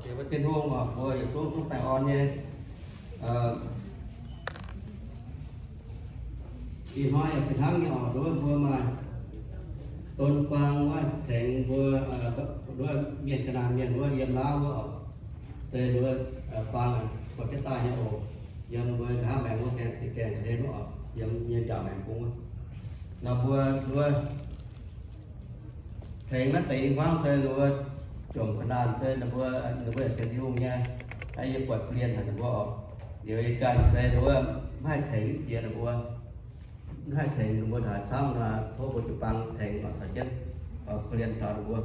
Yie mbuo Tin-Hungh oc, mbuo yietc zungv duqv baengh orn nyei. Ih hnoi yaac fih hnangv nyei oc, nduov mbuo maaih don faang wuov tengx mbuo, nduov mienh ga'naaiv mienh wuov yiem Laauv wuov oc, se nduov faang buatc jienv daaih nyei oc. Yiem mbuo nqa'haav maengx wuov gaengh, gaengh hlen wuov oc, yiem nyei njaaux maengx bung wuov. Nor mbuo nduov tengx naaiv deix i hmuangv se nduov jomc ga'naanh se ninh mbuo, ninh mbuo sienx Tin-Hungh nyei, yie buatc kulienh haic ninh mbuo oc. Liuz ih ganh se nduov maiv haih tengx jiex ninh mbuo, maiv haih tengx ninh mbuo haaix camv nor, tov mbuo jiu-baang tengx oc, caux jienv kulienh taux ninh mbuo,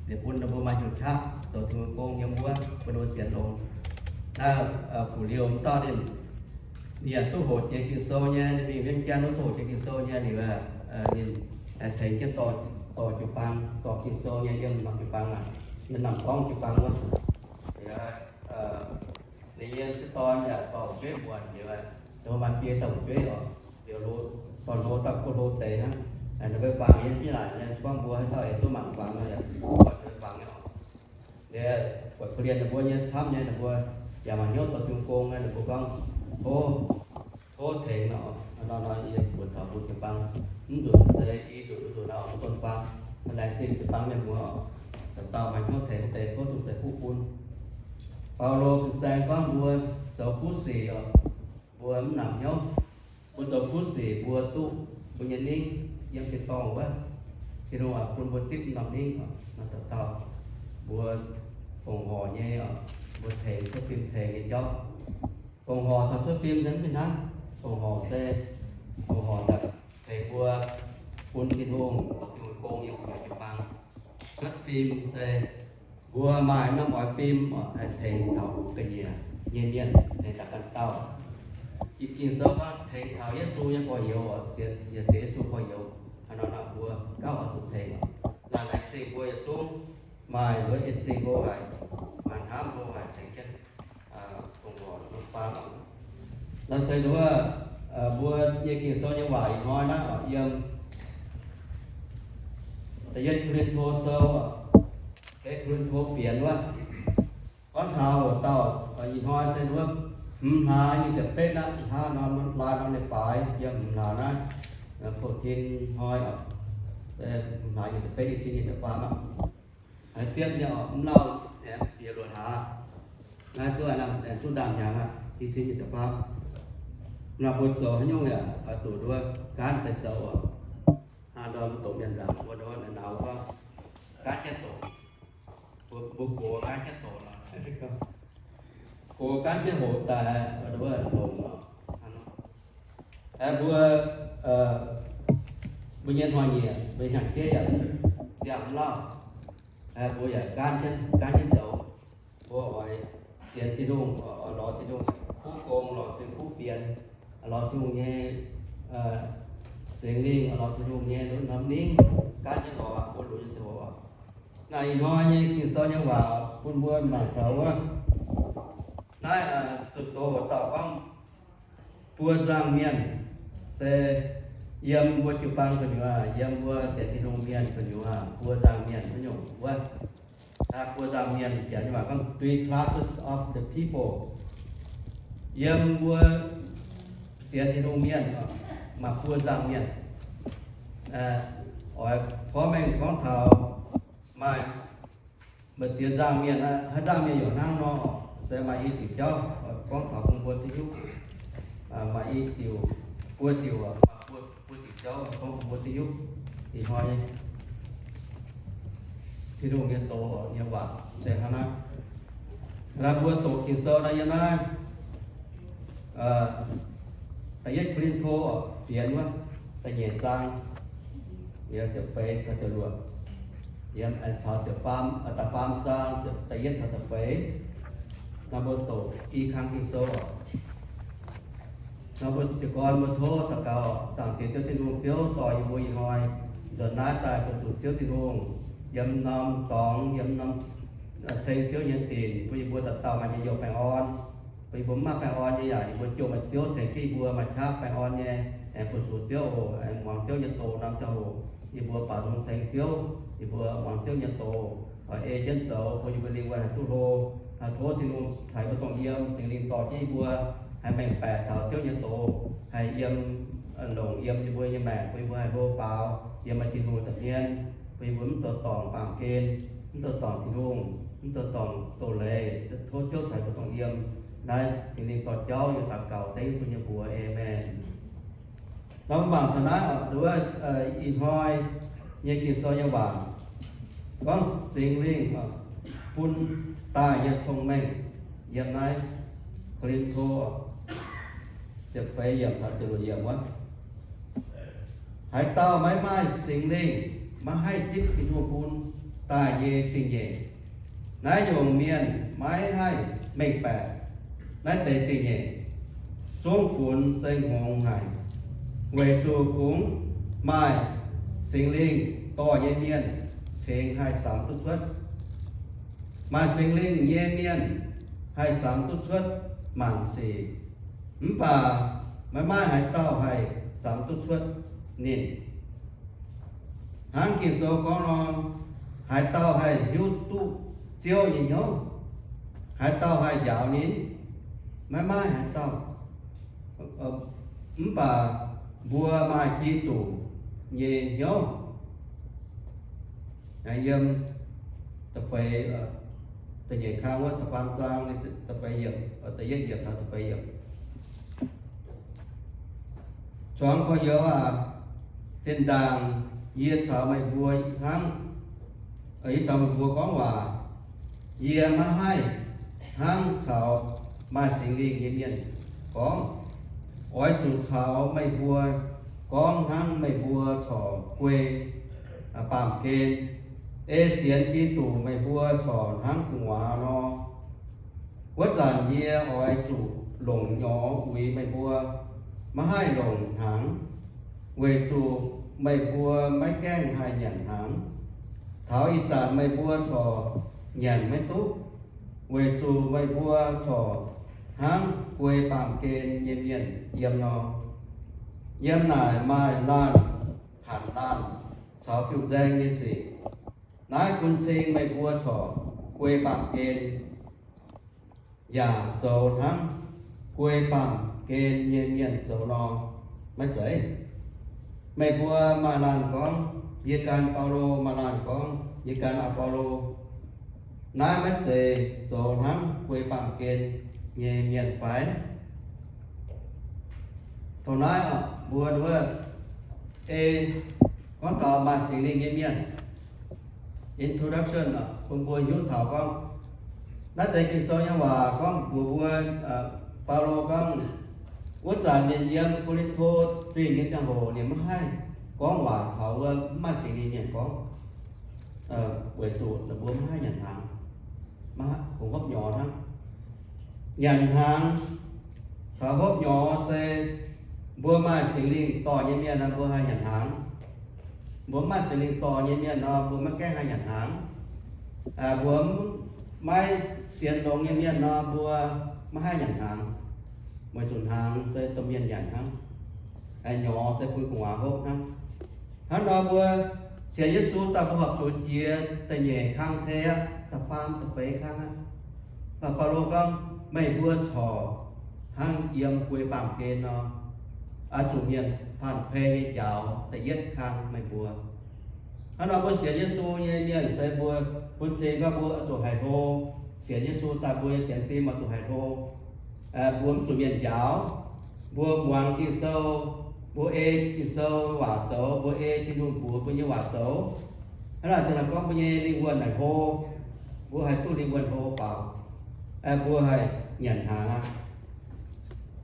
liuz bun ninh mbuo maaih hnyouv qaqv zoux Tin-Hungh gong yiem wuov, bun ninh mbuo sienx longx. Naaiv fu'liuh wuov dauh ninh, ninh yaac duqv hoqc jiex Ging-Sou nyei, ninh mingh mienh jien duqv hoqc jiex Ging-Sou nyei liuz, ninh tengx jienv dorh jiu-baang, dorh Ging-Sou nyei yiem norm jiu-baang aac, yiem norm gorngv jiu-baang wuov. Ninh nyei m'sieqv dorn yaac dorh fu'jueiv muonc liuz, ninh maaih biei dauh fu'jueiv oc, liuz dorh hlo dauh kuv hlo deix hnangv. Ninh mbuo faang yiem jienv naaic nyei, gorngv mbuo haaix dauh aengx duqv mangc faang nor, yaac buatc faang nyei oc. Liuz buatc kulienh ninh mbuo nyei camv nyei, ninh mbuo yaac maaih hnyouv zoux Tin-Hungh gong, ninh mbuo gorngv, Tov, tov tengx nor, nor nor yie mbuox taux mbuo jiu-baang, mv nzunc se i nzunc nzunc nor mbuo don faang, laengz zingh jiu-baang mienh muoz, dauh dauh maaih hnyouv tengx deix tov Tin-Hungh ceix fuqv bun. Baulo fin-saeng gorngv mbuo zoux kuv sic oc, mbuo mv nangc hnyouv. Mbuo zoux kuv sic mbuo duqv mbuo nyei ningv yiem tin-dorngh wuov, Tin-Hungh oix bun mbuo zipv norm ningv oc. Nor dauh dauh mbuo fongc horc nyei oc, mbuo tengx cuotv fim tengx nyei jauv. Fongc horc caux cuotv fim se mv fih hnangv. Fongc horc se fongc horc daaih tengx mbuo bun Tin-Hungh zoux Tin-Hungh gong yiem mbuo jiu-baang. Cuotv fim se mbuo maaih norm oix fim oc, haih tengx taux ga'nyiec nyei mienh, tengx taux ganh dauh. Ging-Sou gorngv tengx taux Yesu nyei gorx-youz oc, sienx, sienx Yesu gorx-youz. Hnangv nor nor mbuo gauh oix zuqc tengx oc. Laengz zingh mbuo yietc zungv maaih nduov en-zingh hlo haic, maaih hnamv hlo haic tengx jienv fongc horc norm faang oc. Naaiv se nduov mbuo nyei Ging-Sou nyei waac ih hnoi naaiv oc, yiem da'yietv Ko^lin^to Sou, da'yietv Ko^lin^to fienx wuov. Gorngv taux hoc dauh ih hnoi se nduov hmz hlaax nyic ziepc betv aqv, hnangv nor lai nor leiz-baaix yiem hmz hlaax naaiv, fourteen hnoi oc, hmz hlaax nyic ziepc betv, i cin nyic ziepc faam aqv. Haiz siepv nyei oc, mv lauh aengx bieqc luoqc hlaax. Naaiv zuqc aengx duqv ndaamv-hnyangx aqv, i cin nyic ziepc faam. Naaiv mbuo zoux haaix nyungc yaac oix zuqc nduov gaanv daaih zoux oc. Hnangv nor mbuo doqc mienh nzaangc mbuo nduov naaiv naux gorngv gaanv jienv doqc. Mbuo, mbuo gox gaanv jienv doqc nor, gox gaanv jienv hoqc daaih, wuov longx nor. Mbuo, mbuo nyei hnoi-nyieqc, mbuo hnyangx-jeiv yaac ziangh mv lauh. Mbuo yaac gaanv jienv, gaanv jienv zoux. Mbuo oix sienx Tin-Hungh, oix lorz Tin-Hungh kuv gong, lorz Tin-Hungh kuv fienx, lorz Tin-Hungh nyei Singx Lingh, lorz Tin-Hungh nyei norm ningv, gaanv jienv lorz mbuo lunx nyei ziangh hoc. Naaiv ih hnoi nyei Ging-Sou nyei waac bun mbuo mangc taux wuov, naaiv zuqc doz hoc dauh gorngv buo nzangc mienh se yiem mbuo jiu-baang gu'nyuoz, yiem mbuo sienx Tin-Hungh mienh gu'nyuoz, buo nzangc mienh wuov nyungc wuov. Buo nzangc mienh, janx nyei waac gorngv three classes of the people. Yiem mbuo sienx Tin-Hungh mienh maaih buo nzangc mienh. Oix porv mengh gorngv taux maaih, maaih ziex nzangc mienh, haaix nzangc mienh yaac hnangv nor, se maaih i diuc jauv gorngv taux bun mbuo duqv hiuv. Maaih i diuc, buo diuc, buo, buo diuc jauv gorngv bun mbuo duqv hiuv. Ih hnoi Tin-Hungh nyei doz nyei waac se hnangv naaiv. Naaiv mbuo doqc Ging-Sou naaiv yiem naaiv da'yietv Ko^lin^to fienx wuov, da'nyeic zaang, ziepc feix taux ziepc luoqc, yiem aengx caux ziepc faam, da'faam zaang, da'yietv taux da'feix. Naaiv mbuo doqc i kang Ging-Sou oc. Naaiv mbuo jiez gorn mbuo tov daux gaux, Zaangc Diex Ziouv Tin-Hungh, Ziouv dorh yie mbuo ih hnoi nzuonx naaiv daaih fu-sux Ziouv Tin-Hungh, yiem norm dorngx, yiem norm ceng Ziouv nyei dinc, bun yie mbuo dauh dauh maaih njien-youh baengh orn. Bun yie mbuo mv maaih baengh orn nyei yaac yie mbuo jomc meih Ziouv tengx jienv yie mbuo maaih qaqv baengh orn nyei, aengx fu-sux Ziouv oc, aengx muangx Ziouv nyei doz norm ziangh hoc. Yie mbuo baaux nzung ceng Ziouv, yie mbuo muangx Ziouv nyei doz, oix ei jienv zoux bun yie mbuo lingh wuonh haih duqv hlo. Tov Tin-Hungh ceix mbuo dongh yiem, Singx Lingh dorh jienv yie mbuo haih mengh baeqc taux Ziouv nyei doz, haih yiem, longc yiem yie mbuo nyei maengc, bun yie mbuo haih hlo faaux yiem maaih Tin-Hungh nza'hmien, bun yie mbuo mv zoux dorngc baamh gen, mv zoux dorngc Tin-Hungh, mv zoux dorngc doz-leiz. Tov Ziouv ceix mbuo dongh yiem. Naaiv Singx Lingh dorh jauv yie daux gaux dengv Yesu nyei mbuox, aamen. Nor mbuo mangc taux naaiv, wuov, ih hnoi nyei Ging-Sou nyei waac gorngv Singx Lingh bun daaih nyei cong-mengh yiem naaiv Ko^lin^to ziepc feix yiemc taux ziepc luoqc yiemc wuov. Haaix dauh maiv maaih Singx Lingh maiv haih zipv Tin-Hungh bun daaih nyei zingh nyeic. Naaiv nyungc mienh maiv haih mengh baeqc naaiv deix zingh nyeic. Zungv funx se hngongx haic, weic zuqc kungx maaih Singx Lingh dorh nyei mienh cingx haih samx duqv cuotv. Maaih Singx Lingh nyei mienh haih samx duqv cuotv maanc sic, mv baac maiv maaih haaix dauh haih samx duqv cuotv ninh. Hnangv Ging-Sou gorngv nor, haaix dauh haih hiuv duqv Ziouv nyei hnyouv? Haaix dauh haih njaaux ninh? Maiv maaih haaix dauh. Mv baac mbuo maaih Giduc nyei hnyouv. Yiem da'feix, da'nyeic kang wuov da'faam zaang, da'feix yiemc, da'yietv yiemc taux da'feix yiemc. Zuangx gorx-youz aac, zinh ndaangc yie caux meih mbuo hnangv, yie caux meih mbuo gorngv waac, yie maiv haih hnangv caux maaih Singx Lingh nyei mienh gorngv. Oix zuqc caux meih mbuo gorngv hnangv meih mbuo corc guei baamh gen, ei sienx Giduc meih mbuo corc hnangv gu'nguaaz nor. Wuov zanc yie oix zuqc longc nyorx uix meih mbuo, maiv haih longc hnaangx, weic zuqc meih mbuo maiv gaengh haih nyanc hnaangx. Taux ih zanc meih mbuo corc nyanc maiv duqv, weic zuqc meih mbuo corc hnangv guei baamh gen nyei mienh yiem nor. Yiem naaic maaih laanh hanc laanh caux fiuv-nzaeng nyei sic. Naaiv bun cing meih mbuo corc guei baamh gen, yaac zoux hnangv guei baamh gen nyei mienh zoux nor, maiv zeiz? Meih mbuo maaih laanh gorngv, yie gan Baulo, maaih laanh gorngv, yie gan Aa^bo^lo. Naaiv maiv zeiz zoux hnangv guei baamh gen nyei mienh fai? Dongh naaiv mbuo wuov, ei, gorngv taux maaih Singx Lingh nyei mienh, introduction, bun mbuo hiuv taux gorngv, naaiv deix Ging-Sou nyei waac gorngv mbuox mbuo, Baulo gorngv, wuov zanc ninh yiem Ko^lin^to Zingh nyei ziangh hoc ninh maiv haih gorngv waac caux wuov mv maaih Singx Lingh mienh gorngv, weic zuqc ninh mbuo maiv haih nyanc hnaangx, kungx hopv nyorx hnangv. Nyanc hnaangx caux hopv nyorx se mbuo maaih Singx Lingh dorh nyei mienh nor, mbuo haih nyanc hnaangx. Mbuo mv maaih Singx Lingh dorh nyei mienh nor, mbuo maiv gaengh haih nyanc hnaangx. Mbuo maiv sienx longx nyei mienh nor, mbuo maiv haih nyanc hnaangx, weic zuqc hnaangx se domh mienh nyanc hnangv. Nyorx se bun gu'nguaaz hopv hnangv. Hnangv nor mbuo sienx Yesu daaih mbuo horpc zuqc jiex da'nyeic kang tei aqv, da'faam da'feix kang aqv. Baulo gorngv, meih mbuo corc hnangv yiem guei baamh gen nor, oix zuqc mienh panh pei nyei njaaux da'yietv kang meih mbuo. Hnangv nor mbuo sienx Yesu nyei mienh se mbuo bun cing gorngv mbuo oix zuqc haiz hlo. Sienx Yesu daaih mbuo nyei sienx fim oix zuqc haiz hlo. Mbuo mv zuqc mienh njaaux. Mbuo muangx Ging-Sou, mbuo ei Ging-Sou waac zoux, mbuo ei Tin-Hungh mbuox mbuo nyei waac zoux. Hnangv naaic ziouc gorngv mbuo nyei lingh wuonh naaic hlo. Mbuo haih duqv lingh wuonh hlo faaux, mbuo haih nyanc hnaangx aqv.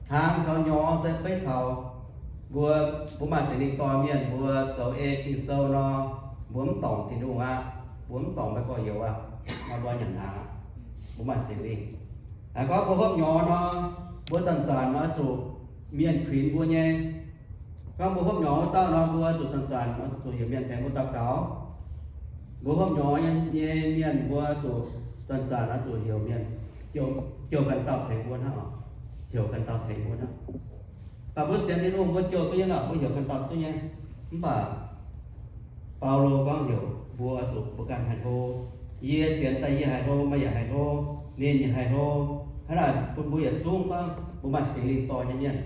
Hnaangx caux nyorx se beiv taux mbuo, mbuo maaih Singx Lingh dorh mienh, mbuo zoux ei Ging-Sou nor, mbuo mv dorngc Tin-Hungh aqv, mbuo mv dorngc maiv gorx-youz aqv, nor mbuo nyanc hnaangx aqv, mbuo maaih Singx Lingh. Gorngv mbuo hopv nyorx nor, mbuo zanc-zanc nor zuqc mienh kuinx mbuo nyei. Gorngv mbuo hopv nyorx wuov dauh nor, mbuo zuqc zanc-zanc nor zuqc heuc mienh tengx mbuo daux gaux. Mbuo hopv nyorx nyei mienh mbuo zuqc zanc-zanc nor zuqc heuc mienh, jouh ganh dauh tengx mbuo hnangv oc. Heuc ganh dauh tengx mbuo hnangv. Baac mbuo sienx Tin-Hungh mbuo jouh duqv nyei lorqc, mbuo heuc ganh dauh duqv nyei. Mv baac Baulo gorngv heuc mbuo zuqc mbuo ganh haih hlo. Yie sienx daaih yie haih hlo, meih yaac haih hlo, ninh yaac haih hlo. Hnangv naaic bun mbuo yietc zungv gorngv mbuo maaih Singx Lingh dorh nyei mienh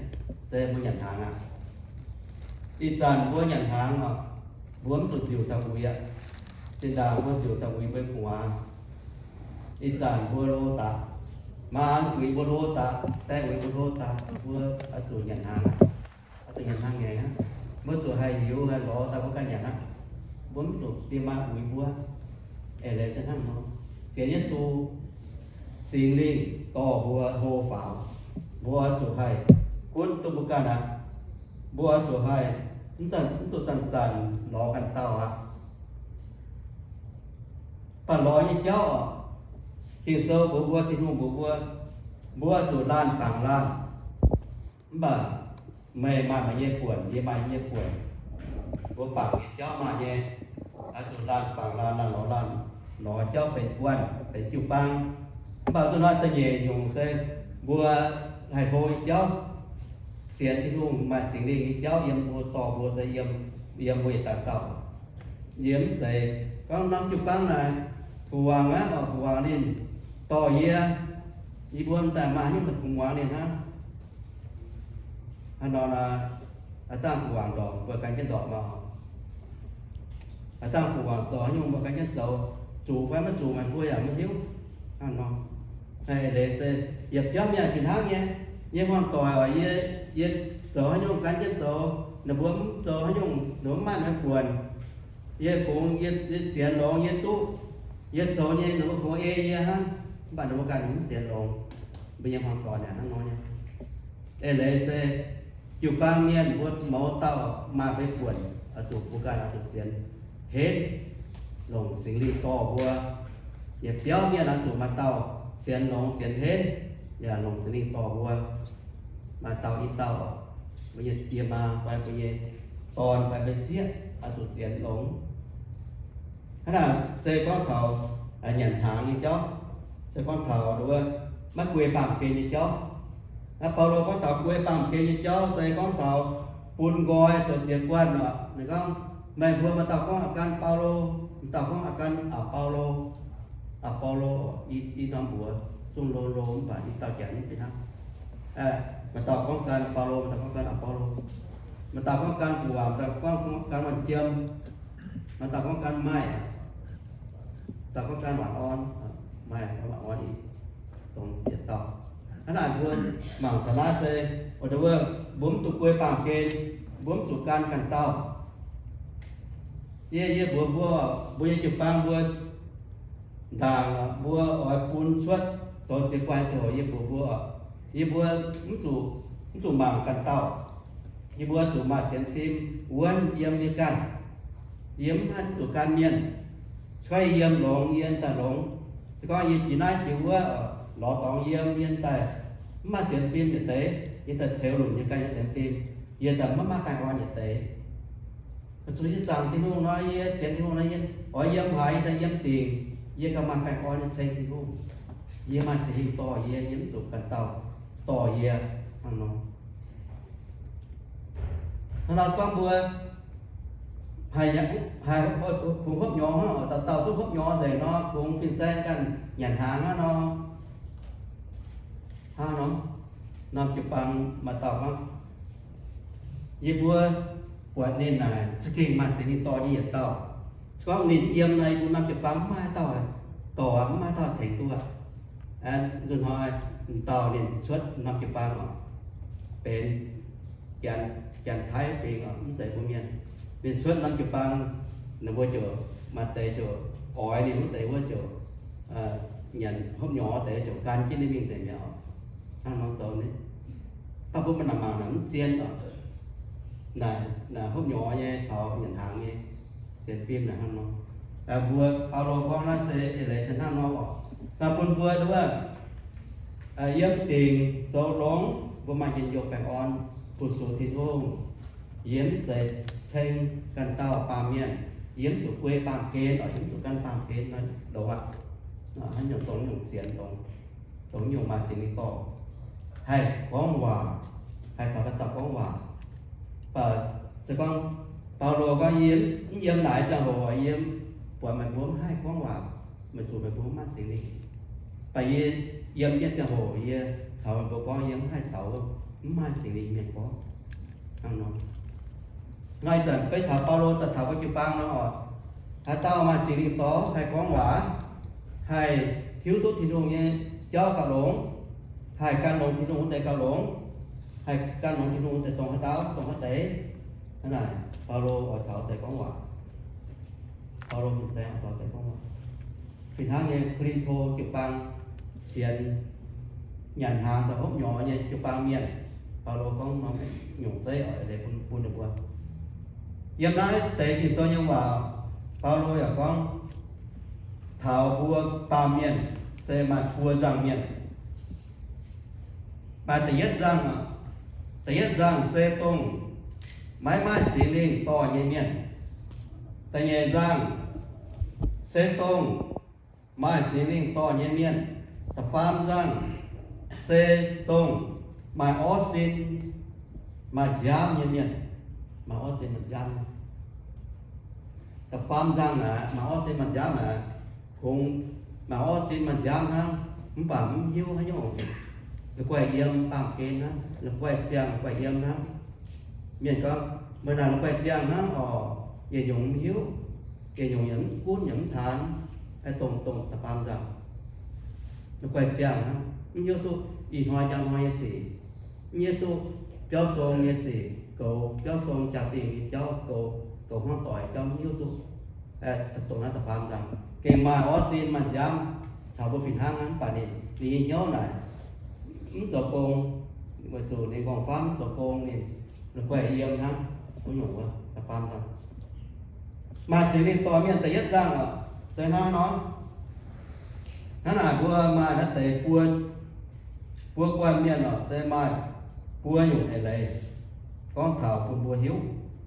se mbuo nyanc hnaangx aqv. Ih zanc mbuo nyanc hnaangx oc, mbuo mv zuqc nziuc daaih uix aqv. Zinh ndaangc mbuo nziuc daaih uix mbuo nyei gu'nguaaz. Ih zanc mbuo hlo daaih, maa uix mbuo hlo daaih, die uix mbuo hlo daaih, mbuo oix zuqc nyanc hnaangx aqv. Oix zuqc nyanc hnaangx ngaengc aqv. Mbuo zuqc haih hiuv haih lorz daaih mbuo ganh nyanc aqv. Mbuo mv zuqc die maa uix mbuo. Eix leiz se hnangv nor. Sienx Yesu, Singx Lingh dorh mbuo hlo faaux, mbuo oix zuqc haih gunv duqv mbuo ganh aqv. Mbuo oix zuqc haih mv zuqc zanc-zanc lorz ganh dauh aqv. Baac lorz nyei jauv oc, Ging-Sou mbuox mbuo, Tin-Hungh mbuox mbuo, mbuo zuqc laanh bangc laanh. Mv baac meih maaih meih nyei buonc, yie maaih yie nyei buonc. Mbuo bangc nyei jauv maaih nyei, oix zuqc laanh bangc laanh, laanh lorz laanh, lorz jauv benx guanh, benx jiu-baang. Mv baac zuqc naaiv da'nyeic nyungc se mbuo haih hlo nyei jauv, sienx Tin-Hungh maaih Singx Lingh nyei jauv yiem mbuo, dorh mbuo se yiem, yiem mbuo yietc dauh dauh. Yie mv zeiz gorngv norm jiu-baang naaic, Fuqc Wangc aqv, Fuqc Wangc ninh dorh yie, yie mbuo m'daaih maaih haaix nyungc daaih kungx muangx ninh hnangv. Hnangv nor naaic, aav dangh Fuqc Wangc ndorqc mbuo gan jienv ndorqc maah. Aav dangh Fuqc Wangc zoux haaix nyungc mbuo gan jienv zoux, zuqc fai maiv zuqc, meih mbuo yaac maiv hiuv. Hnangv nor, eix leiz se yietc biauv mienh fih hnangv nyei. Yie hmuangx doic oc, yie, yie zoux haaix nyungc gan jienv zoux, ninh mbuo mv zoux haaix nyungc, ninh mbuo mv maaih meih buonc. Yie kungx, yie, yie sienx longx, yie duqv, yie zoux nyei ninh mbuo kungx ei yie hnangv, mv baac ninh mbuo ganh mv sienx longx. Mbuo nyei hmuangx doic naaic hnangv nor nyei. Eix leiz se jiu-baang mienh mbuo mouz dauh maaih mbuo buonc, oix zuqc mbuo ganh oix zuqc sienx henv, longc Singx Lingh dorh mbuo. Yietc biauv mienh oix zuqc maaih dauh sienx longx sienx henv, yaac longc Singx Lingh dorh mbuo. Maaih dauh i dauh, mbuo nyei die maa fai mbuo nyei dorn fai mbuo sieqv oix zuqc sienx longx. Hnangv naaic se gorngv taux nyanc hnaangx nyei jauv, se gorngv taux wuov maiv guei baamh gen nyei jauv. Naaiv Baulo gorngv taux guei baamh gen nyei jauv se gorngv taux bun nqoi zoux ziex guanh oc. Ninh gorngv, meih mbuo maaih dauh gorngv a'gan Baulo, maaih dauh gorngv a'gan Apollo. Apollo, i, i norm mbuox zungv lo lo mv baac i dauh janx mv fih hnangv. Maaih dauh gorngv gan Baulo, maaih dauh gorngv gan Apollo. Maaih dauh gorngv gan Fuqc Wangc, maaih dauh gorngv gan Wangc Jiem, maaih dauh gorngv gan Maaih, dauh gorngv gan Wangc Orn, Maaih, Wangc Orn, dongh yietc dauh. Hnangv naaic mbuo mangc taux naaiv se, mbuo mv zuqc guei baamh gen, mbuo mv zuqc gan ganh dauh. Yie, yie mbuox mbuo, mbuo nyei jiu-baang mbuo ndaangc, mbuo oix bun cuotv zoux ziex guanh ziangh hoc, yie mbuox mbuo, yie mbuo mv zuqc, mv zuqc mangc ganh dauh. Yie mbuo zuqc maaih sienx fim wuonv yiem yie ganh. Yie mv haih zuqc gan mienh. Se gorngv yie yiem longx, yie daaih longx. Se gorngv yie jiex naaiv jiex wuov, lorz dorngx yiem, yie daaih mv maaih sienx fim yietc deix, yie daaih ceux lunc yie ganh nyei sienx fim, yie daaih maiv maaih baengh orn yietc deix. Zuqc yie zaangc Tin-Hungh nor, yie sienx Tin-Hungh nor, yie oix yiem haaix, yie daaih yiem dingc, yie ganh maaih baengh orn nyei ceng Tin-Hungh. Yie maaih Singx Lingh dorh yie, yie mv zuqc ganh dauh dorh yie hnangv nor. Hnangv nor gorngv mbuo haih, haih kungx hopv nyorx hnangv, dauh dauh zungv hopv nyorx nzengc nor, kungx fin-saeng ganh nyanc hnaangx hnangv nor. Hnangv nor, norm jiu-baang maaih dauh gorngv, yie mbuo buatc ninh naaic za'gengh maaih Singx Lingh dorh nyei yietc dauh. Se gorngv ninh yiem nor, yie mbuo norm jiu-baang mv maaih dauh dorh, mv maaih dauh tengx duqv aqv. Nzunc hnoi, m'dauh ninh cuotv norm jiu-baang oc, benx Janx, Janx-Taiv fingx oc, mv zeiz mbuo mienh. Ninh cuotv norm jiu-baang, ninh mbuo ziouc maaih deix ziouc oix ninh wuov deix wuov ziouc nyanc hopv nyorx, deix ziouc gan jienv ninh mingh nzengc mi'aqv oc. Hnangv nor zoux ni. Hnangv mbuo mangc naaic mv zien oc. Naaic, naaic hopv nyorx nyei caux nyanc hnaangx nyei sienx fim naaic hnangv nor. Mbuo Baulo gorngv naaiv se eix leiz se hnangv nor oc. Naaiv bun mbuo wuov, yiem dingc zoux longx, mbuo maaih njien-youh baengh orn, fu-sux Tin-Hungh. Yie mv zeiz ceng ganh dauh baamh mienh, yie mv zuqc guei baamh gen oc, yie mv zuqc gan baamh gen nor longx aqv. Haaix nyungc dongh nyungc sienx dongh, dongh nyungc maaih Singx Lingh dorh, haih gorngv waac, haih caux ganh dauh gorngv waac. Mv baac se gorngv Baulo gorngv, yie mv yiem naaic ziangh hoc, yie buatc meih mbuo mv haih gorngv waac. Meih zuqc meih mbuo mv maaih Singx Lingh. Baac yie yiem jienv ziangh hoc yie caux meih mbuo gorngv yie mv haih caux mv maaih Singx Lingh mienh gorngv hnangv nor. Hnoi zanc beiv taux Baulo daaih taux mbuo jiu-baang nor oc, haaix dauh maaih Singx Lingh dorh haih gorngv waac, haih hiuv duqv Tin-Hungh nyei jauv gauh longx, haih gan longx Tin-Hungh wuov deix gauh longx, haih gan longx Tin-Hungh wuov deix dongh haaix dauh, dongh haaix deix. Hnangv naaic Baulo oix caux deix gorngv waac. Baulo fin-saeng oix caux deix gorngv waac. Fih hnangv nyei, Ko^lin^to jiu-baang sienx nyanc hnaangx caux hopv nyorx nyei jiu-baang mienh, Baulo gorngv norm nyungc zeiv oix leiz bun, bun ninh mbuo. Yiem naaiv deix Ging-Sou nyei waac, Baulo yaac gorngv taux mbuo baamh mienh se maaih buo nzangc mienh. Maaih da'yietv nzangc, da'yietv nzangc se dongh maiv maaih Singx Lingh dorh nyei mienh. Da'nyeic nzangc se dongh maaih Singx Lingh dorh nyei mienh. Da'faam nzangc se dongh maaih orv sin maaih nziaamv nyei mienh. Maaih orv sin maaih nziaamv. Da'faam nzangc naaic maaih orv sin maaih nziaamv naaic, kungx maaih orv sin maaih nziaamv hnangv, mv baac mv hiuv haaix nyungc. La'guaih yiem baamh gen hnangv, la'guaih ziangh, la'guaih yiem hnangv. Mienh gorngv, meih naaic la'guaih ziangh hnangv oc, yietc nyungc mv hiuv, yietc nyungc yaac mv gunv yaac mv taanx, haih dongh, dongh da'faam nzangc. La'guaih ziangh hnangv, mv hiuv duqv ih hnoi njang hnoi nyei sic, mv hiuv duqv biauv zong nyei sic, goux biauv zong jaa-dingh nyei jauv, goux, goux hmuangv doic jauv mv hiuv duqv. Dongh naaiv da'faam nzangc gengh maaih orv sin maaih nziaamv caux mbuo fih hnangv, mv baac ninh, ninh nyei hnyouv naaic mv zoux gong, weic zuqc ninh nqorngv-famv mv zoux gong, ninh la'guaih yiem hnangv. Wuov nyungc wuov, da'faam nzangc. Maaih Singx Lingh dorh mienh da'yietv nzangc oc, se hnangv nor. Hnangv naaic mbuo maaih naaiv deix buo, buo guanh mienh oc, se maaih buo nyungc eix leiz gorngv taux bun mbuo hiuv.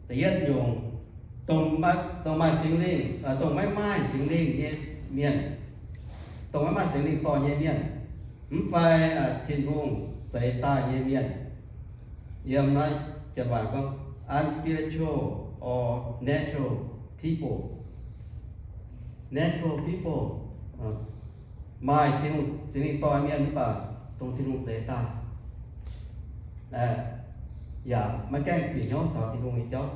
Da'yietv nyungc, dongh maaih, dongh maaih Singx Lingh, dongh maiv maaih Singx Lingh nyei mienh, dongh maiv maaih Singx Lingh dorh nyei mienh, mv fai Tin-Hungh zeix daaih nyei mienh. Yiem naaiv janx waac gorngv unspiritual or natural people. Natural people, maaih Tin-Hungh Singx Lingh dorh mienh mv baac dongh Tin-Hungh zeix daaih, yaac maiv gaengh bieqc hnyouv taux Tin-Hungh nyei jauv.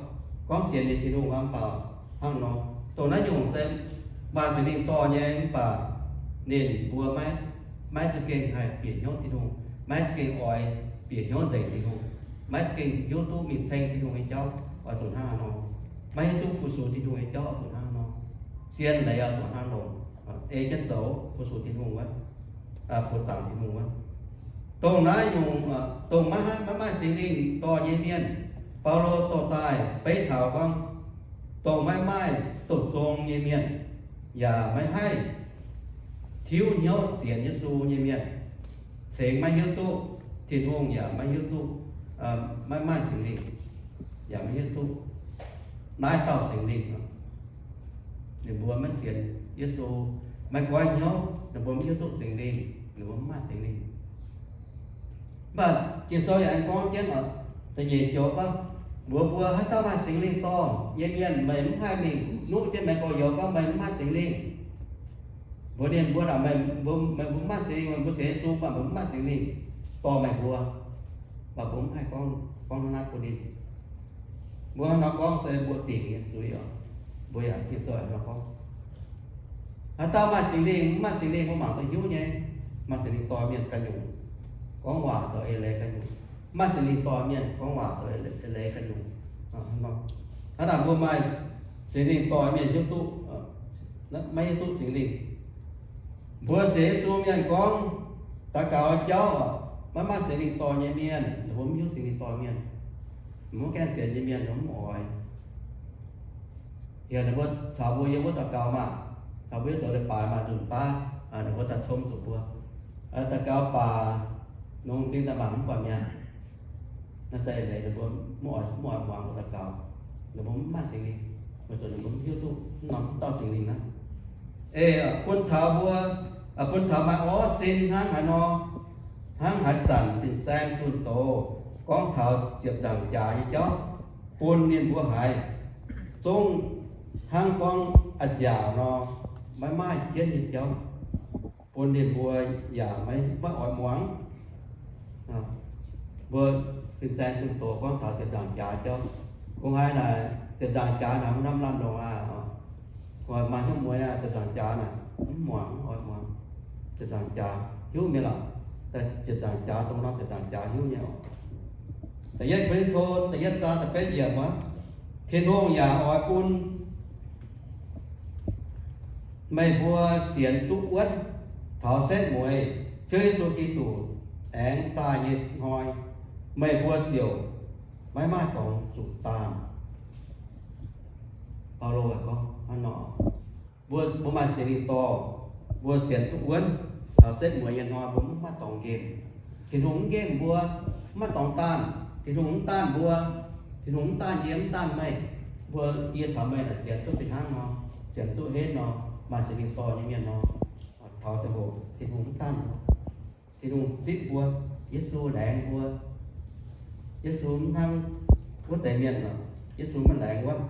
Gorngv sienx nyei Tin-Hungh mv baac hnangv nor, dongh naaiv nyungc se maaih Singx Lingh dorh nyei mv baac ninh mbuo maiv, maiv za'gengh haih bieqc hnyouv Tin-Hungh, maiv za'gengh oix bieqc hnyouv nzengc Tin-Hungh, maiv za'gengh hiuv duqv mingh ceng Tin-Hungh nyei jauv oix zuqc hnangv haaix nor, maiv hiuv duqv fu-sux Tin-Hungh nyei jauv oix zuqc hnangv haaix nor, zien leiz oix zuqc hnangv haaix nor, ei jienv zoux fu-sux Tin-Hungh wuov, buoz-zaangc Tin-Hungh wuov. Dongh naaiv nyungc, dongh maiv, maiv maaih Singx Lingh dorh nyei mienh, Baulo dorh daaih beiv taux gorngv, dongh maiv maaih doqc zong nyei mienh, yaac maiv haih tiuv hnyouv sienx Yesu nyei mienh, cingx maiv hiuv duqv Tin-Hungh, yaac maiv hiuv duqv, maiv maaih Singx Lingh, yaac maiv hiuv duqv naaiv dauh Singx Lingh. Ninh mbuo maiv sienx Yesu, maiv goiv hnyouv, ninh mbuo maiv hiuv duqv Singx Lingh, ninh mbuo maiv maaih Singx Lingh. Mv baac Ging-Sou yaac aengx gorngv jienv oc, da'nyeic joux gorngv, mbuox mbuo haaix dauh maaih Singx Lingh dorh nyei mienh, meih mv haih mingh nuqv jienv meih gorx-youz gorngv meih mv maaih Singx Lingh. Mbuox ninh mbuo naaic, meih mbuo, meih mbuo mv maaih Singx Lingh, meih mbuo sienx Yesu, mv baac meih mv maaih Singx Lingh dorh meih mbuo. Mv baac mbuo mv haih gorngv, gorngv hnangv naaiv bun ninh. Mbuo hnangv nor gorngv se mbuo dingc nyei zuiz oc. Mbuo yaac Ging-Sou hnangv nor gorngv. Haaix dauh maaih Singx Lingh, mv maaih Singx Lingh, mbuo mangc duqv hiuv nyei. Maaih Singx Lingh dorh mienh ganh nyungc, gorngv waac zoux eix leiz ganh nyungc. Mv maaih Singx Lingh dorh mienh, gorngv waac zoux eix leiz ganh nyungc. Hnangv naaic mbuo maaih Singx Lingh dorh mienh hiuv duqv, maiv hiuv duqv Singx Lingh. Mbuo sienx Yesu mienh gorngv daux gaux jauv, maiv maaih Singx Lingh dorh nyei mienh, mbuo mv hiuv Singx Lingh dorh mienh. Mv gaengh sienx nyei mienh mv oix. Heuc ninh mbuo caux mbuo yiem wuov daux gaux maah, caux mbuo yiem zoux leiz-baaix maah, nzunc baav ninh mbuo daaih com zuqc mbuo. Daux gaux baac nongx m'zing daaih mangc mv buatc mi'aqv. Naaiv se leiz ninh mbuo mv oix, mv oix muangx mbuo daux gaux. Ninh mbuo mv maaih Singx Lingh, weic zuqc ninh mbuo mv hiuv duqv mv norm dauh Singx Lingh naaiv. Ei bun taux mbuo, bun taux maaih orv sin hnangv haaix nor, hnangv haaix zanc fin-saeng zunh doz gorngv taux ziepc nzaangc jaax nyei jauv bun ninh mbuo haiz, zungv hnangv gorngv a'nziaauc nor, maiv maaih jienv nyei jauv, bun ninh mbuo yaac maiv, maiv oix muangx. Mbuo fin-saeng zunh doz gorngv taux ziepc nzaangc jaax jauv. Kungx haiz naaic ziepc nzaangc jaax naaic mv lamh lamh longc aqv. Kungx maaih hnyouv mueiz aqv, ziepc nzaangc jaax naaic mv muangx, mv oix muangx. Ziepc nzaangc jaax hiuv mienh lorqc, ziepc nzaangc jaax dongh norm ziepc nzaangc jaax hiuv nyei oc. Da'yietv Ko^lin^to da'yietv zaang da'betv yiemc wuov, Tin-Hungh yaac oix bun meih mbuo sienx duqv wuonv taux setv mueiz Ziouv Yesu Giduc aengx daaih nyei hnoi, meih mbuo ziouc maiv maaih dorngx zuqc daanh. Baulo gorngv hnangv nor, mbuo, mbuo maaih Singx Lingh dorh, mbuo sienx duqv wuonv taux setv mueiz nyei hnoi, mbuo mv maaih dorngx nqemh. Tin-Hungh mv nqemh mbuo, mv maaih dorngx daanh. Tin-Hungh mv daanh mbuo, Tin-Hungh mv daanh yie, mv daanh meih. Mbuo, yie caux meih naaic sienx duqv fih hnangv nor, sienx duqv henv nor, maaih Singx Lingh dorh nyei mienh nor, taux ziangh hoc Tin-Hungh mv daanh mbuo. Tin-Hungh zipv mbuo, Yesu laengz mbuo. Yesu mv hnangv wuov deix mienh oc. Yesu maiv laengz wuov.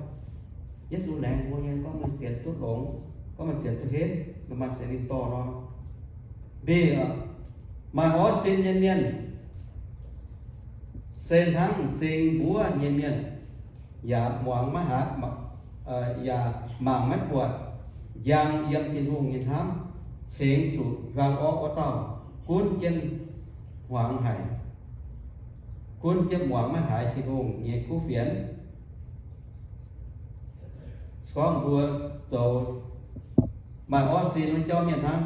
Yesu laengz mbuo nyei, gorngv meih sienx duqv longx, gorngv meih sienx duqv henv, meih maaih Singx Lingh dorh nor. Mv baac maaih orv sin nyei mienh se hnangv m'zing mbuov nyei mienh, yaac muangx maiv haiz, yaac mangc maiv buatc, njang yiem Tin-Hungh nyei hnamv, cingx zuqc hiuang orqv wuov dauh gunv jienv hmuangx haic, gunv jienv muangx maiv haiz Tin-Hungh nyei kuv fienx. Gorngv mbuo zoux maaih orv sin wuov jauv mienh hnangv,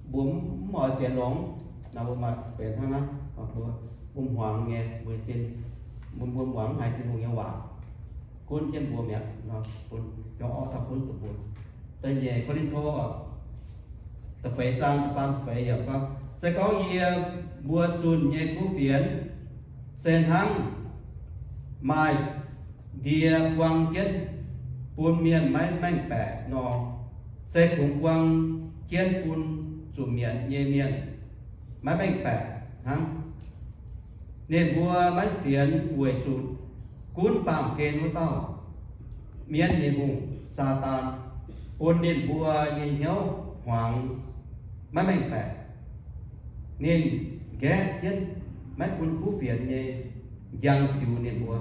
mbuo mv oix sienx longx, naaiv mbuo maaih benx hnangv naaiv, mbuo, mbuo hmuangx nyei, mbuo sin, mbuo, mbuo muangx maiv haiz Tin-Hungh nyei waac, gunv jienv mbuo mi'aqv, bun hiuang orqv dauh gunv zuqc mbuo. Da'nyeic Ko^lin^to da'feix zaang da'faam da'feix yiemc gorngv, se gorngv yie mbuo zunh nyei kuv fienx se hnangv maaih ndie buang jienv bun mienh maiv maengh baeqc nor, se kungx buang jienv bun zuqc mietc nyei mienh maiv maengh baeqc hnangv. Ninh mbuo maiv sienx weic zuqc gunv baamh gen wuov dauh mienv nyei hungh, Saadaan, bun ninh mbuo nyei hnyouv hmuangx maiv maengh baeqc. Ninh nqaeqv jienv maiv bun kuv fienx nyei njang ziux ninh mbuo.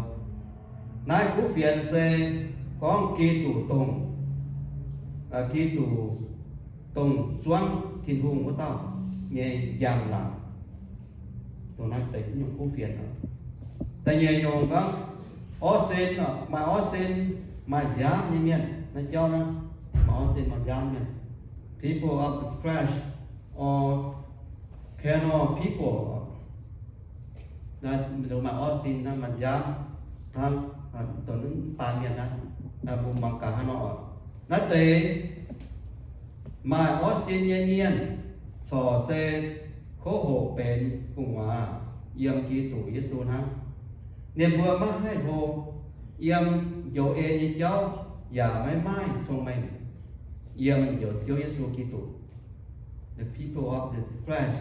Naaiv kuv fienx se gorngv Giduc dongh, Giduc dongh zuangv Tin-Hungh wuov dauh nyei njang-laangc. Dongh naaiv deix nyungc kuv fienx. Da'nyeic nyungc gorngv orv sin, maaih orv sin, maaih nziaamv nyei mienh. Naaiv jauv naaiv, maaih orv sin maaih nziaamv mienh. People of the flesh or carnal people. Naaiv maaih orv sin, naaiv maaih nziaamv hnangv, dongh mv baac mienh naaiv, mbuo mangc gaax hnangv nor. Naaiv deix maaih orv sin nyei mienh corc se kouv hoqc benx gu'nguaaz yiem Giduc Yesu hnangv. Ninh mbuo maiv haih hlo yiem njoux en nyei jauv, yaac maiv maaih cong-mengh yiem njoux Ziouv Yesu Giduc. The people of the flesh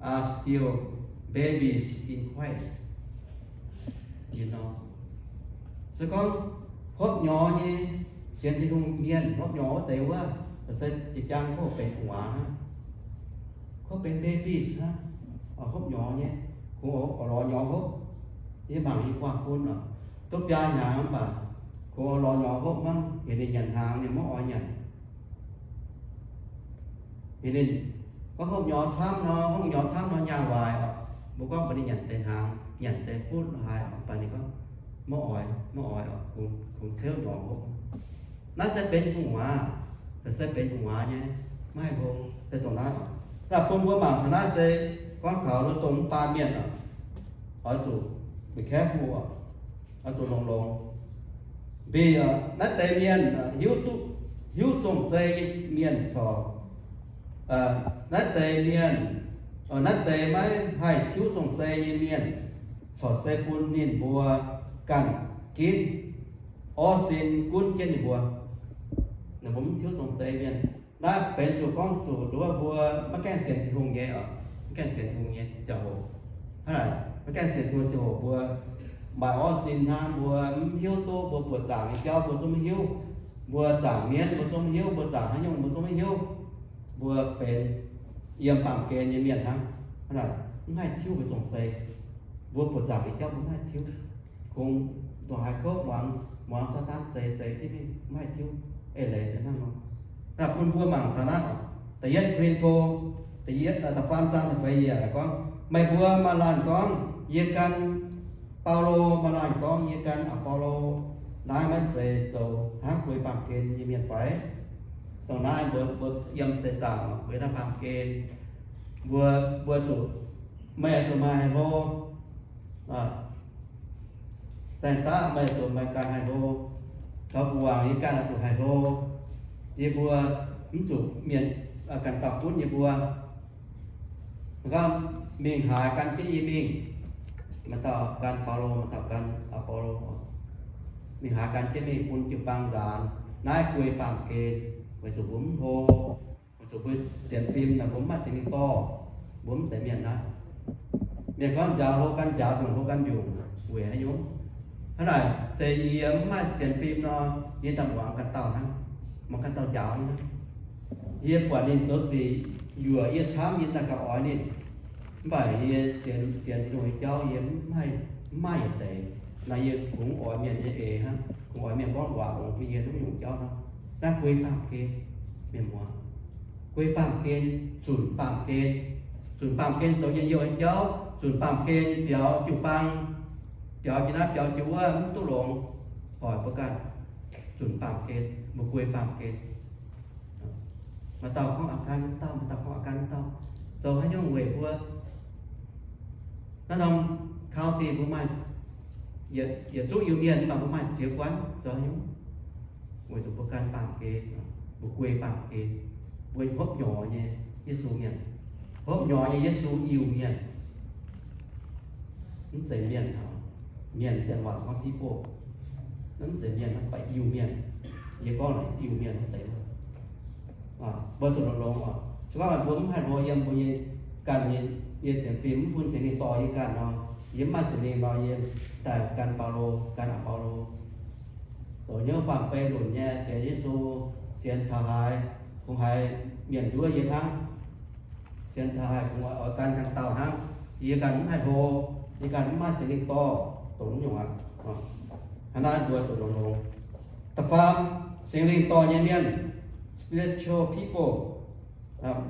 are still babies in Christ. Se gorngv hopv nyorx nyei sienx Tin-Hungh mienh, hopv nyorx wuov deix wuov, se jiex jaang kouv benx gu'nguaaz hnangv, kouv benx babies hnangv. Hopv nyorx nyei, kungx oix lorz nyorx hopv. Yie mangc yie guaax fun oc, duqv biaa hnyangx mv baac kungx oix lorz nyorx hopv hnangv, heuc ninh nyanc hnaangx ninh maiv oix nyanc. Heuc ninh gorngv hopv nyorx camv nor, hopv nyorx camv nor nyaah waaic oc. Mbuo gorngv mbuox ninh nyanc deix hnaangx, nyanc deix futv haaix oc, mv baac ninh gorngv maiv oix, maiv oix oc, kungx ceuv nyorx hopv. Naaiv se benx gu'nguaaz, se benx gu'nguaaz nyei, maiv haih hlo, se dongh naaiv oc. Naaiv bun mbuo mangc taux naaiv se gorngv taux dongh mv baac mienh oc, oix zuqc be careful oc, oix zuqc longx-longx. Mv baac naaiv deix mienh hiuv duqv, hiuv zong-zei nyei mienh corc, naaiv deix mienh, naaiv deix maiv haih tiuv zong-zei nyei mienh corc se bun ninh mbuo ganh ginv orv sin gunv jienv ninh mbuo. Ninh mbuo mv tiuv zong-zei mienh. Naaiv benx zuqc gorngv zuqc nduov mbuo maiv gaengh sienx Tin-Hungh nyei oc, maiv gaengh sienx Tin-Hungh nyei ziangh hoc. Hnangv naaic, maiv gaengh sienx Tin-Hungh ziangh hoc mbuo maaih orv sin hnangv, mbuo mv hiuv duqv, mbuo buoqc zaangc nyei jauv mbuo zungv mv hiuv. Mbuo zaangc mienv mbuo zungv maiv hiuv, mbuo zaangc haaix nyungc mbuo zungv maiv hiuv. Mbuo benx yiem baamh gen nyei mienh hnangv. Hnangv naaic mv haih tiuv mbuo zong zei. Mbuo buoqc zaangc nyei jauv mbuo mv haih tiuv. Kungx ndongc haaix kouv muangx, muangx Saadaan zeix zeix jienv mingh, mv haih tiuv. Eix leiz se hnangv nor. Naaiv bun mbuo mangc taux naaiv, da'yietv Ko^lin^to, da'yietv, da'faam zaang da'feix yiemc gorngv, meih mbuo maaih laanh gorngv, yie gan Baulo, maaih laanh gorngv, yie gan Apolo. Naaiv maiv zeiz zoux hnangv guei baamh gen nyei mienh fai? Dongh naaiv mbuo, mbuo yiem seix zaangc, mbuo yiem naaiv baamh gen, mbuo, mbuo zuqc, meih zuqc maaih hlo, saeng-daqv meih zuqc maaih ganh haih hlo, taux fu-wangc yie ganh zuqc haih hlo. Yie mbuo mv zuqc mienh, ganh dauh gunv yie mbuo. Gorngv mingh haaix gan jienv yie mingh, maaih dauh gan Baulo, maaih dauh gan Apolo. Mingh haaix gan jienv mingh bun jiu-baang nzaanx. Naaiv guei baamh gen, weic zuqc mbuo mv hlo, weic zuqc mbuo sienx fim naaic mbuo mv maaih Singx Lingh dorh, mbuo mv deix mienh naaiv. Mienh gorngv njaaux hlo gan njaaux, mbiungc hlo gan mbiungc, weic haaix nyungc? Hnangv naaic se yie mv maaih sienx fim nor, yie daaih muangx ganh dauh hnangv, muangx ganh dauh njaaux nyei hnangv. Yie buatc ninh zoux sic yuoqc yie camv, yie daaih gauh oix ninh. Mv baac yie sienx, sienx Tin-Hungh nyei jauv yie mv maaih, mv maaih yietc deix. Naaiv yie kungx oix mienh nyei eix hnangv, kungx oix mienh gorngv waac longx bun yie duqv nyungc jauv hnangv. Naaiv guei baamh gen, mienh muoz. Guei baamh gen, zunc baamh gen, zunc baamh gen zoux njien-youh nyei jauv, zunc baamh gen biaux jiu-baang, biaux jiex naaiv biaux jiex wuov mv duqv longx, hoic mbuo ganh. Zunc baamh gen, mbuo guei baamh gen. Maaih dauh gorngv aqv gan wuov dauh, maaih dauh gorngv aqv gan wuov dauh. Zoux haaix nyungc weic mbuo naaiv norm county mbuo maaih yietc zungv Iu-Mienh, mv baac mbuo maaih ziex guanh. Zoux haaix nyungc? Weic zuqc mbuo gan baamh gen, mbuo guei baamh gen, mbuo hopv nyorx nyei Yesu mienh, hopv nyorx nyei Yesu Iu-Mienh. Mv zeiz mienh, mienh janx waac gorngv people. Mv zeiz mienh, mv baac Iu-Mienh. Yie gorngv Iu-Mienh mv deix. Mbuo zuqc longx-longx oc. Se gorngv mbuo mv haih hlo yiem mbuo nyei ganh nyei sienx fim, mv bun Singx Lingh dorh yie ganh nor, yie mv maaih Singx Lingh nor, yie daaih gan Baulo, gan Apolo, zoux hnyouv faam-beiv lunc nyei sienx Yesu, sienx taux haaix kungx haiz mienh nduov yie hnangv. Sienx taux haaix kungx oix gan ganh dauh hnangv. Yie ganh mv haih hlo, yie ganh mv maaih Singx Lingh dorh, dongh nyungc aqv. Hnangv naaiv mbuo zuqc longx-longx. Da'faam, Singx Lingh dorh nyei mienh, spiritual people.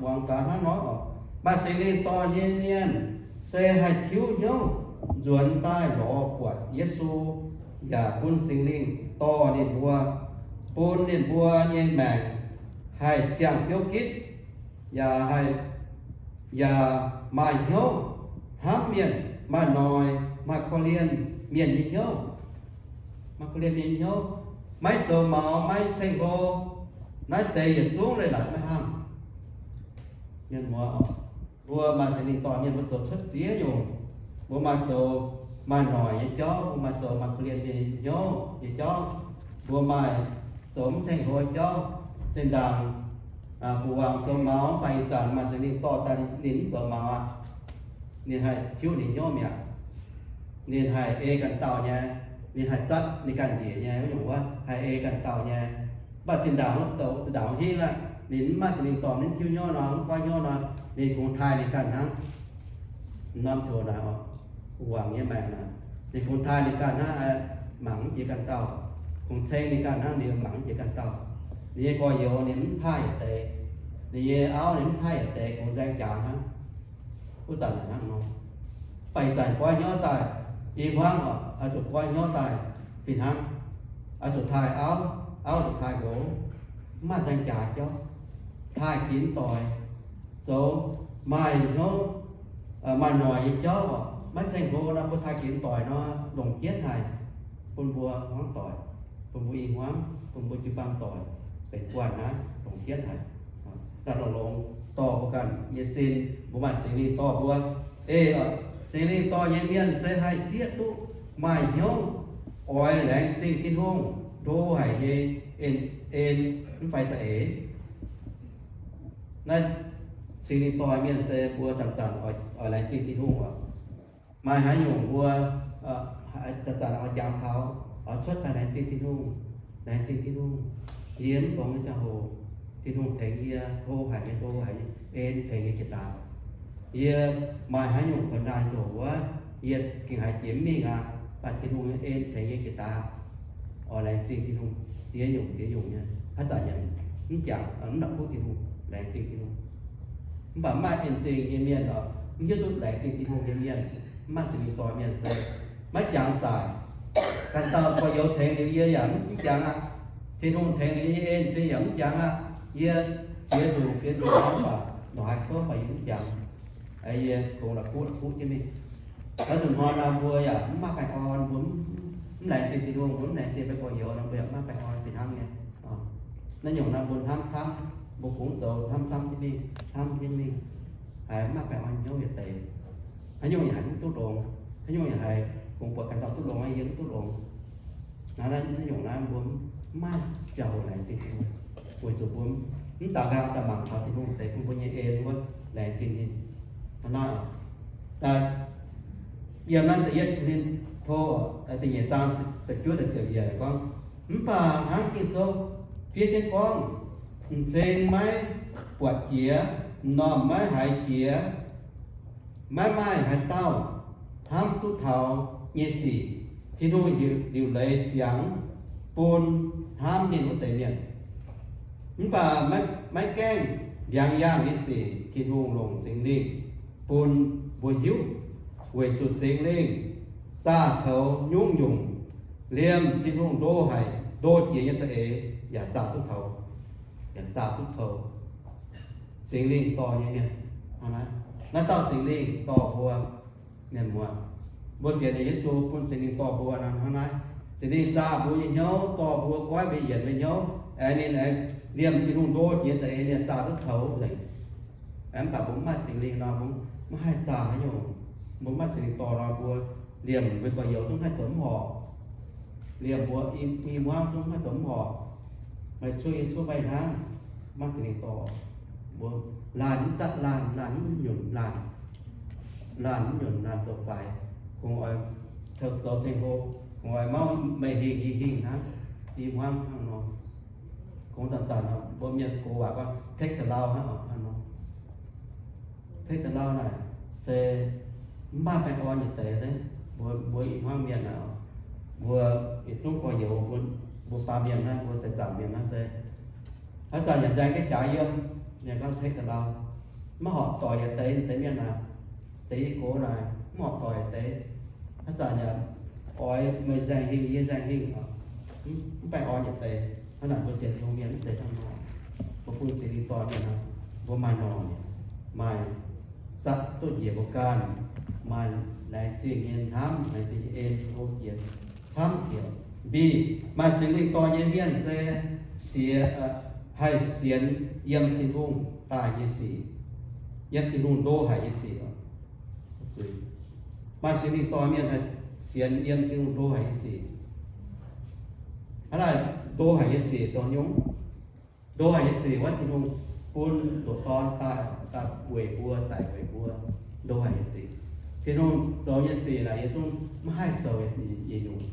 Muangx gaax hnangv nor, maaih Singx Lingh dorh nyei mienh se haih tiuv hnyouv nzuonx daaih lorz buatc Yesu, yaac bun Singx Lingh dorh ninh mbuo, bun ninh mbuo nyei maengc haih ziangh biouv gitv, yaac haih, yaac maaih hnyouv hnamv mienh, maaih noic, maaih korv-lienh mienh nyei hnyouv, maaih korv-lienh mienh nyei hnyouv, maiv zoux maux, maiv ceng-hlo. Naaiv deix yietc zungv leiz-latc maiv hnangv. Mienh muoz, mbuo maaih Singx Lingh dorh mienh mbuo zoux cuotv ziex nyungc. Mbuo maaih zoux maaih noic nyei jauv, mbuo maaih zoux maaih korv-lienh nyei hnyouv nyei jauv, mbuo maaih zoux mv ceng-hlo nyei jauv. Zinh ndaangc fu-wangc zoux maux, mv baac ih zanc maaih Singx Lingh dorh daaih ninh mv zoux maux aqv. Ninh haih tiuv ninh hnyouv mi'aqv. Ninh haih ei ganh dauh nyei. Ninh haih zatv ninh ganh njiec nyei wuov nyungc wuov, haih ei ganh dauh nyei. Mv baac zinh ndaangc wuov douc, zinh ndaangc wuov hingv aqv, ninh mv maaih Singx Lingh dorh, ninh mv tiuv hnyouv nor, mv goiv hnyouv nor, ninh kungx taaih ninh ganh hnangv. Norm coc naaic oc, fu-wangc nyei maengc naaic, ninh kungx taaih ninh ganh hnangv, mangc mv jiex ganh dauh. Kungx ceng ninh ganh hnangv, ninh mangc mv jiex ganh dauh. Ninh nyei gorx-youz ninh mv taaih yietc deix. Ninh nyei auv ninh mv taaih yietc deix, kungx nzaeng jaax hnangv. Wuov zanc naaic hnangv nor. Mv baac ih zanc goiv hnyouv daaih, i hmuangv oc, oix zuqc goiv hnyouv daaih fih hnangv. Oix zuqc taaih auv, auv zuqc taaih nqox, mv maaih nzaeng jaax jauv. Taaih ginx doic, zoux maaih hnyouv, maaih noic nyei jauv oc. Maiv ceng-hlo nor, mbuo taaih ginx doic nor, longc jienv haic, bun mbuo hmuangv doic, bun mbuo i hmuangv, bun mbuo jiu-baang doic, benx guanh naaiv longc jienv haic. Naaiv longx-longx dorh mbuo ganh nyei sin, mbuo maaih Singx Lingh dorh mbuo. Ei, Singx Lingh dorh nyei mienh se haih zieqv duqv maaih hnyouv oix laengz zingh Tin-Hungh ndo haic nyei en, en mv fai za'eix. Naaiv Singx Lingh dorh mienh se mbuo zanc-zanc oix laengz zingh Tin-Hungh oc. Maaih haaix nyungc mbuo zanc-zanc oix jangx taux, oix cuotv daaih laengz zingh Tin-Hungh, laengz zingh Tin-Hungh. Yie mv longx nyei ziangh hoc, Tin-Hungh tengx yie, hlo haic nyei, hlo haic nyei, en tengx yie jiex daaih. Yie maaih haaix nyungc kuonx naanh zoux wuov, yie gengh haiz jiex mv mingh aqv, mv baac Tin-Hungh nyei en tengx yie jiex daaih. Oix laengz zingh Tin-Hungh ziex nyungc ziex nyungc nyei. Haaix zanc yaac mv jangx, mv la'kuqv Tin-Hungh, laengz zingh Tin-Hungh. Mv baac maaih en-zingh nyei mienh oc, mv hiuv duqv laengz zingh Tin-Hungh nyei mienh, mv maaih Singx Lingh dorh mienh se maiv jangx zaac. Ganh dauh gorx-youz tengx liuz yie yaac mv jangx aqv. Tin-Hungh tengx liuz yie en-zingh yaac mv jangx aqv. Yie ziex nzunc ziex nzunc hnangv baac lorz haaix kouv baac yie mv jangx. Yie gongx la'kuqv la'kuqv jienv mingh. Naaiv nzunc hnoi naaiv mbuo yaac mv maaih baengh orn, mbuo mv laengz zingh Tin-Hungh, mbuo mv laengz zingh mbuo gorx-youz nor, mbuo yaac mv maaih baengh orn fih hnangv nyei. Naaiv nyungc naaiv mbuo hnamv camv, mbuo kungx zoux hnamv camv jienv mingh, hnamv jienv mingh, haiz mv maaih baengh orn hnyouv yietc deix. Haaix nyungc yaac haiz mv duqv longx, haaix nyungc yaac haiz kungx buatc ganh dauh duqv longx, yie mv duqv longx. Naaiv, naaiv nyungc naaiv mbuo mv maaih ziangh hoc laengz zingh Tin-Hungh, weic zuqc mbuo mv daux nqaang daaih mangc taux Tin-Hungh ceix bun mbuo nyei en wuov, laengz zingh ninh. Hnangv naaiv, yiem naaiv Ko^lin^to da'nyeic zaang da'juov da'ziepc yiemc gorngv, mv baac hnangv Ging-Sou fiev jienv gorngv, m'zing maiv buatc jiex, m'normh maiv haiz jiex, maiv maaih haaix dauh hnamv duqv taux nyei sic, Tin-Hungh liuc leiz ziangx bun hnamv ninh wuov deix mienh. Mv baac maiv gaengh ndiangx yaangh nyei sic Tin-Hungh longc Singx Lingh bun mbuo hiuv, weic zuqc Singx Lingh zaah toux nyungc-nyungc liemh Tin-Hungh ndo haic ndo jiex nyei za'eix yaac zaah duqv toux, yaac zaah duqv toux Singx Lingh dorh nyei mienh. Naaiv dauh Singx Lingh dorh mbuo mienh muoz, mbuo sienx liuz Yesu bun Singx Lingh dorh mbuo nor hnangv naaiv. Singx Lingh zaah mbuo nyei hnyouv, dorh mbuo goiv mbuo yienc nyei hnyouv, aengx ninh aengx liemh Tin-Hungh ndo jiex za'eix ninh zaah duqv toux nzengc. Mv baac mbuo mv maaih Singx Lingh nor, mbuo mv haih zaah haaix nyungc. Mbuo mv maaih Singx Lingh dorh nor, mbuo liemh mbuo gorx-youz zungv haih zoux mv horpc. Liemh mbuo i hmuangv zungv haih zoux mv horpc. Meih cuotv yie cuotv meih hnangv, mv maaih Singx Lingh dorh. Mbuo laanh mv zatv laanh, laanh mv nyunc laanh, laanh mv nyunc laanh zoux faix, kungx oix zoux ceng-hlo, kungx oix mauv meih hingh yie hingh hnangv, i hmuangv hnangv nor. Kungx zanc-zanc mbuo mienh gox waac gorngv take the lao hnangv nor. Take the lao naaic se mv maaih baengh orn yietc deix. Mbuo, mbuo i hmuangv mienh naaic, mbuo yietc zungv gorx-youz, mbuo baamh mienh naaiv, mbuo seix zaangc mienh naaiv se haaix zanc yaac nzaeng jienv jaax yiem, ninh gorngv take the lao, maiv horpc doic yietc deix. Deix mienh naaic, deix i gox naaic mv horpc doic yietc deix. Haaix zanc yaac oix meih nzaeng hingh, yie nzaeng hingh, mv baengh orn yietc deix. Hnangv naaic mbuo sienx Tin-Hungh mienh mv zeiz hnangv nor. Mbuo bun Singx Lingh dorh mienh nor, mbuo maaih norm, maaih zatv duqv njiec mbuo ganh, maaih laengz zingh nyei hnamv, laengz zingh nyei en, o jiex camv jiex. Mbi, maaih Singx Lingh dorh nyei mienh se siex, haih sienx yiem Tin-Hungh daaih nyei sic, yiem Tin-Hungh ndo haic nyei sic. Maaih Singx Lingh dorh mienh haih sienx yiem Tin-Hungh ndo haic nyei sic. Hnangv naaic, ndo haic nyei sic dongh nyungc? Ndo haic nyei sic wuov, Tin-Hungh bun ndoqc Dorn daaih, daaih weic mbuo, daic weic mbuo. Ndo haic nyei sic. Tin-Hungh zoux nyei sic naaic yie zungv maiv haih zoux yietc nyungc.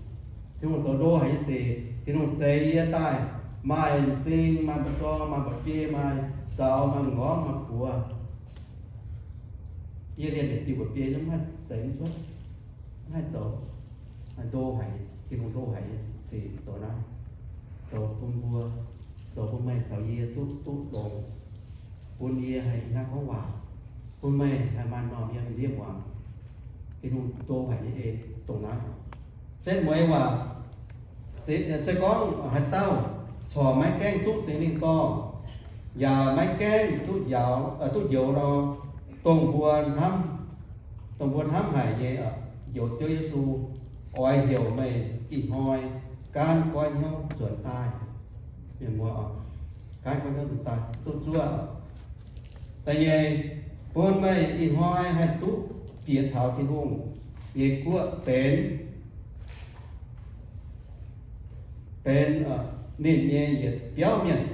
Tin-Hungh zoux ndo haic nyei sic. Tin-Hungh zeix yie daaih maaih m'zing, maaih mba'zorng, maaih mba'biei, maaih zaux, maaih m'nqorngv, maaih buoz. Yie liemh yietc diuh mba'biei zungv maiv haih zeix mv cuotv, maiv haih zoux. Ndo haic, Tin-Hungh ndo haic nyei sic zoux naaiv, zoux bun mbuo, zoux bun meih caux yie duqv, duqv longx, bun yie haih hnangv gorngv waac, bun meih haih maaih norm yiem ndiev muangx. Tin-Hungh ndo haic nyei ei dongh naaiv. Se mueiz waac, se gorngv haaix dauh corc maiv gaengh duqv Singx Lingh dorh, yaac maiv gaengh duqv njoux, duqv njoux nor, dongh mbuo hnamv, dongh mbuo hnamv haic nyei Njoux Ziouv Yesu oix heuc meih ih hnoi gaanv goiv hnyouv nzuonx daaih. Mienh muoz, gaanv goiv hnyouv nzuonx daaih duqv zuov. Da'nyeic, bun meih ih hnoi haih duqv bieqc taux Tin-Hungh nyei guoqv benx, benx ninh nyei yietc biauv mienh,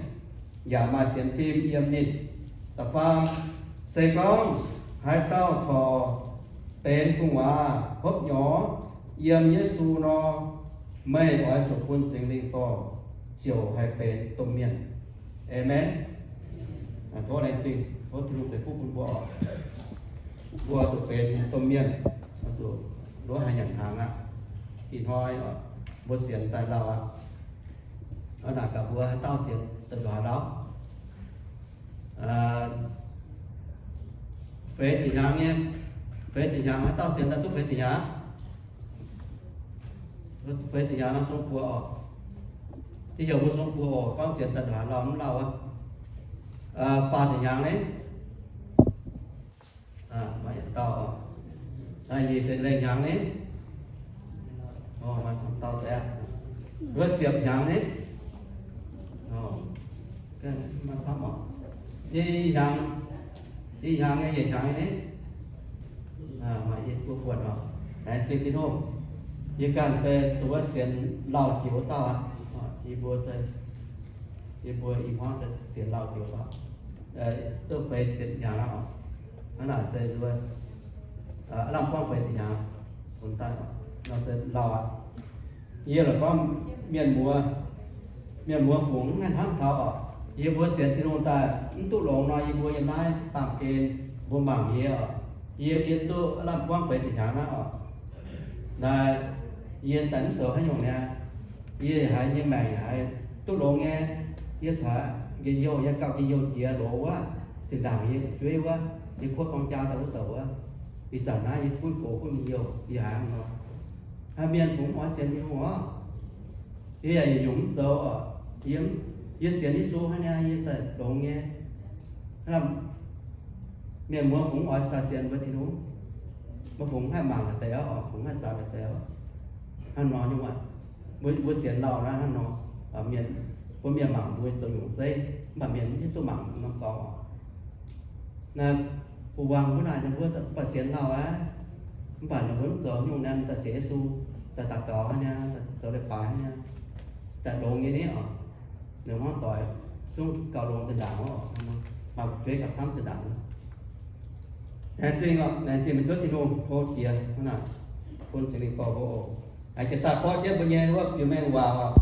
yaac maaih sienx fim yiem ninh. Da'faam, se gorngv haaix dauh corc benx gu'nguaaz hopv nyorx yiem Yesu nor, meih oix zuqc bun Singx Lingh dorh. ziouc haih benx domh mienh. Aamen. Tov laengz zingh, tov Tin-Hungh ceix fuqv bun mbuo oc. Mbuo zuqc benx domh mienh, zuqc nduov haaix nyanc hnaangx aqv. Ih hnoi mbuo sienx daaih lauh aqv. Naaic gaax mbuo haaix dauh sienx daaih nduqc haaix lauh? Feix ziepc hnyangx nyei, feix ziepc hnyangx, haaix dauh sienx daaih duqv feix ziepc hnyangx? Feix ziepc hnyangx nor sung buoz oc. Yie heuc mbuo sung buoz oc, gorngv sienx daaih nduqc haaix lauh mv lauh aqv. Faah ziepc hnyangx ni? Maiv yietc dauh. Nyic ziepc lengh hnyangx ni? Maiv camv dauh deix aqv. Luoqc ziepc hnyangx ni? Maiv camv oc. Yie hnyangx, yie hnyangx nyei yietc hnyangx ni? Maiv yietc buo buonc oc. Laengz zingh Tin-Hungh. Yie ganh se dongh wuov sienx lauh jiex wuov dauh aqv. Yie mbuo se, yie mbuo i hmuangv se sienx lauh jiex wuov dauh. Duqv feix ziepc hnyangx aqv oc. Hnangv naaic se lamh buangv feix ziepc hnyangx bun daaih oc. Nor se lauh aqv. Yie lorqc gorngv mienh muoz, mienh muoz fungc mv haih hnamv taux oc. Yie mbuo sienx Tin-Hungh daaih mv duqv longx nor, yie mbuo yiem naaiv baamh gen mbuo mangc yie oc. Yie, yie duqv lamh buangv feix ziepc hnyangx naaiv oc. Naaic yie daaih mv zoux haaix nyungc niaa. Yie haiz nyei maengc haiz duqv longx nyei. Yie caux njien-youh, yie gauh njien-youh jiex loz wuov, zinh ndaangc yie fu'jueiv wuov, yie kuov dorng jaa daaih wuov douc wuov, ih zanc naaiv yie gunv gox gunv njien-youh, yie haiz mv nor, mienh fungc mv oix sienx Tin-Hungh oc. Yie yaac yietc nyungc mv zoux oc. Yie, yie sienx Yesu hnangv niaa, yie daaih longx nyei. Hnangv mienh muoz fungx oix daaih sienx mbuo Tin-Hungh. Mbuo fungx haih mangc gaax deix oc, fungx haih saax gaax deix oc. Hnangv nor nyungc aqv. Mbuo, mbuo sienx lauh naaiv hnangv nor, mienh, mbuo mienh mangc mbuo zoux nyungc zeiv, mv baac mienh mv hiuv duqv mangc norm dorngx oc. Naaiv, bu wangc wuov naaic ninh mbuo baac sienx lauh aqv. Mv baac ninh mbuo mv zoux nyungc naaiv, daaih sienx Yesu, daaih daux gaux hnangv niaa, zoux leiz-baaix hnangv niaa, daaih longx nyei ni oc. Ninh mbuo doic zungv gauh longx zinh ndaangc oc, maaih fu'jueiv gauh camv zinh ndaangc. Laengz zingh oc, laengz zingh meih cuotv Tin-Hungh hlo jiex hnangv naaic, bun Singx Lingh dorh mbuo oc. Haiz jiex daaih borqv jienv mbuo nyei wuov biux mengh waac oc.